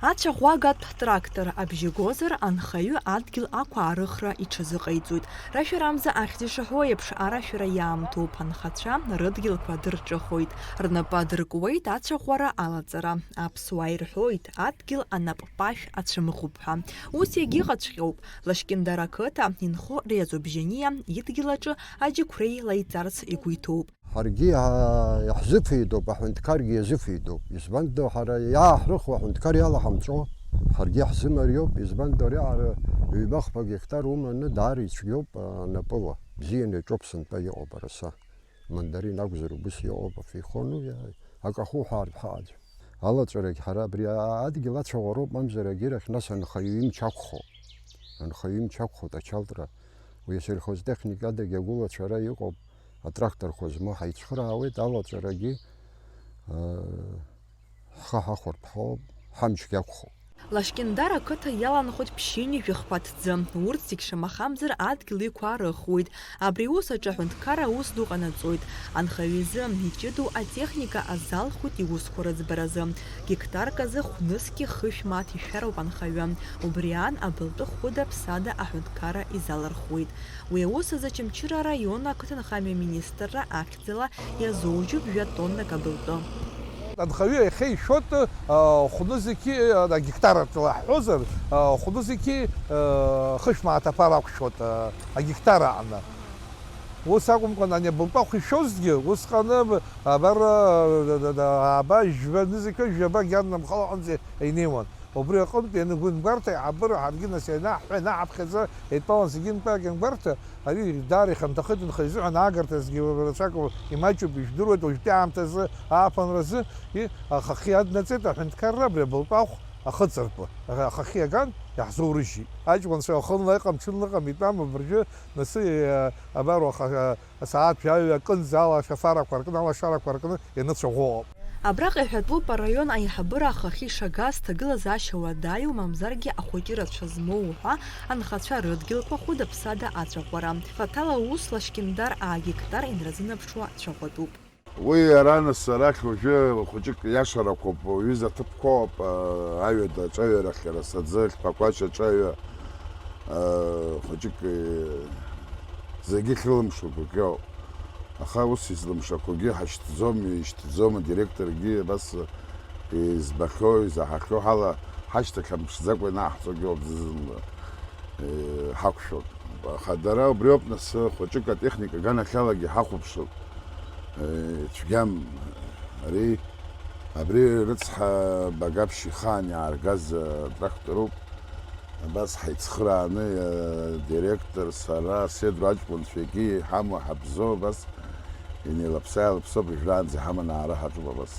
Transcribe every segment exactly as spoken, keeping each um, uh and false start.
Ацәаӷәагатә трактор абжьы гозар, анхаҩы адгьыл ақәаарыхра иҽазыҟаиҵоит. Рашәарамза ахьӡ ишаҳәо еиԥш, арашәара иаамҭоуп, анхацәа рыдгьылқәа дырҿыхоит, рнапы адыркуеит ацәаӷәара алаҵара. Аԥсуаа ирҳәоит, адгьыл анапҟәашә ацәымӷуп ҳәа. Ус иагьыҟаҵәҟьоуп, Лашькьындар ақыҭа инхо Риазо Бжьаниа идгьыл аҿы аџьықәреи лаиҵарц игәы иҭоуп. Ҳаргьы иаҳ-, иаҳзыфеидоуп, аҳәынҭқаргьы иазыфеидоуп. Избан ду, ҳара иааҳрыхуа аҳәынҭқар иалаҳамҵәо, ҳаргьы иаҳзымариоуп. Избан ду, ари ара ҩба-хԥа гектар уманы даара ицәгьоуп, а, напыла. Бзианы иаҿуп сынтәа иҟоуп араса. Мандарин акәзар убыс иҟоуп, афеихон, уи акаху ҳәа арԥҳа аӡә. Алаҵәарагь ҳара абри а-, адгьыл ацәаӷәароуп, мамзар агьырахь нас анхаҩы имч ақәхо. Анхаҩы имч ақәхоит ачалтра. Уи асельхозтехникадагь агәылацәа ара иҟоуп, атракторқәа змоу ҳаицхыраауеит, алаҵәарагьы, аа, ҳхы ҳахәартә ҳауп, ҳамчгьы ақәхоуп. Лашькьындар ақыҭа иаланхоит ԥшьынҩажәи хԥа ҭӡы. Урҭ зегь шамахамзар адгьыл иқәаарыхуеит. Абри аус аҿы аҳәынҭқарра аус ду ҟанаҵоит. Анхаҩы изы иҷыдоу атехника азалхуеит иусқәа рыӡбаразы. Гектарк азы хәнызқьи хышә мааҭ ишәароуп анхаҩы. Убри аан абылтәы хәыда-ԥсада аҳәынҭқарра изалырхуеит. Уи аус азы Очамчыра араион ақыҭанхамҩа аминистрра ахьӡала иазоужьуп жәа тоннак абылтәы. Анхаҩы иахьа ишәоит, а, хәнызқьи, а, агектар аҿы лаҳҳәозар, а, хәнызқьи, а, хышә мааҭ аԥара ақәшәоит, а, агектар аҟны. Ус акәымкәан, ани абылтәахә ишәозгьы, усҟаны, абар, а, да, да, да, ааба, жәба, нызқьҩык, жәаба гьарнамхала аҟынӡа инеиуан. Убри аҟынтә ианагәынбгарҭа аиҳабыра ҳаргьы нас ианаҳҳәа, ианаҳаԥхьаӡа, еидтәалан зегьынтәи агьангәарҭа, ари даара ихьанҭахеит, нхаҩ изыҳәан аагарҭазгьы рацәак имаҷуп, ижәдыруеит, уажәтәи аамҭазы, ааԥынразы, и, ахахьы иаднаҵеит аҳәынҭқарра абри абылтәахә ахыҵыртәы. Ахахьы иаган, иаҳзоурыжьит. Аҷкәынцәа уахынла иҟам, ҽынла иҟам, итәам абыржәы, нас, е, абар уаха, Асааҭ жәаҩа акынӡа алашәафарақәа ркны, алашарақәа ркны ианыцәаӷәоуп. Абраҟа иҳәатәуп араион аиҳабыра ахахьы ишагаз, ҭагылазаашьа уадаҩу, мамзаргьы ахәыҷы рацәа змоу уҳәа анхацәа рыдгьылқәа хәыда-ԥсада ацәаӷәара. Хаҭала аус Лашькьындар аа гектар инарзынаԥшуа цәаӷәатәуп. Уи ара нас арахь уажәы хәыҷык иашарақәоуп, ҩыза ҭыԥқәоуп, аҩада аҿаҩарахь иара саӡы, хьпакәач аҿаҩа, хәыҷык, зегьы ахьрылымшо гәырӷьоуп. Аха ус излымшақәогьы ҳашьҭӡом, ишьҭӡом, адиректоргьы абас избахьоу, изаҳахьоу ҳала ҳашьҭахь амԥшӡакәа ианаҳҵогьы ауп зны-зынла, ҳақәшәоит. Аха дара убриоуп, нас, хәыҷык атехника аганахьалагьы ҳахәаԥшып. Цәгьам ари, абри рыцҳа Багаԥшь ихаан иааргаз атрактор ауп. Абас ҳаицхырааны, адиректор, сара, Седру аҷкәынцәа егьи иҳамоу ҳабзоу, абас инеилаԥса-еилаԥсо абыржәраанӡа иҳаманы аара ҳаҿуп абас.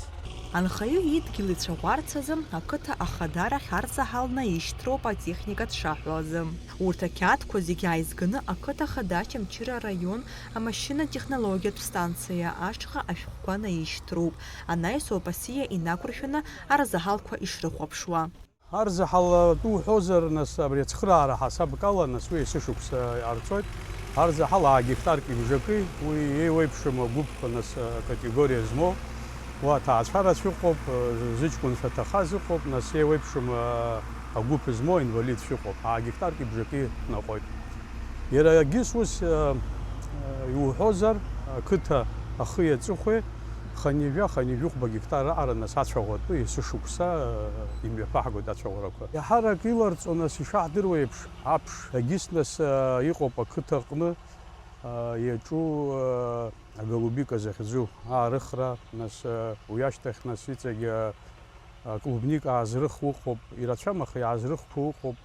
Анхаҩы идгьыл ицәаӷәарц азы ақыҭа ахадарахь арзаҳал наишьҭроуп атехника дшаҳәо азы. Урҭ ақьаадқәа зегьы ааизганы ақыҭа ахада Очамчыра араион амашьына-технологиатә станциа ашҟа ашәҟәқәа наишьҭроуп, анаҩс ауп асиа инақәыршәаны арзаҳалқәа ишрыхәаԥшуа. Арзаҳал атәы уҳәозар, нас, абри ацхыраара ҳасабк ала, нас, уи есышықәса иҟарҵоит. Арзаҳал аа гектарк ибжаки, уи еиуеиԥшым агәыԥқәа, нас, акатегориа змоу, уа аҭаацәарацәа ыҟоуп, зыҷкәынцәа аҭахаз ыҟоуп, нас, еиуеиԥшым агәыԥ змоу аинвалидцәа ыҟоуп, аа гектарк ибжаки наҟоит. Иара егьыс ус, э, э, иуҳәозар, ақыҭа ахи аҵыхәеи хынҩажәа, хынҩажәихәба гектар раҟара нас ацәаӷәатәы есышықәса, э, имҩаԥаҳгоит ацәаӷәарақәа. Иаҳарак иларҵо нас ишаҳдыруа еиԥш, аԥш егьыс нас, э, иҟоуп ақыҭа аҟны, э, иаҿу, э, аголубика захьӡу аарыхра, нас, э, уи ашьҭахь нас иҵегь, э, аклубника аазрыхуа ыҟоуп, ирацәам, аха иаазрыхқәоу ыҟоуп.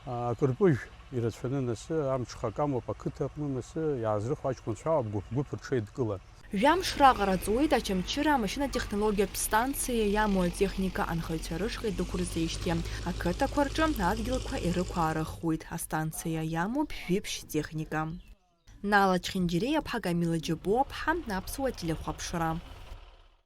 Акырпыжә ирацәаны, нас, амҽхак амоуп ақыҭа аҟны, нас, иаазрыхуа аҷкәынцәа агәыԥ-гәыԥ рҽеидкылан. Жәамш раҟара ҵуеит Очамчыра амашьына-технологиатә станциа иамоу атехника анхаҩцәа рышҟа идәықәырҵеижьҭеи. Ақыҭақәа рҿы адгьылқәа ирықәаарыхуеит, астанциа иамоуп жәиԥшь техника. Нала Чхинџьириаԥҳа, Камила Џьапуаԥҳа, Аԥсуа телехәаԥшра.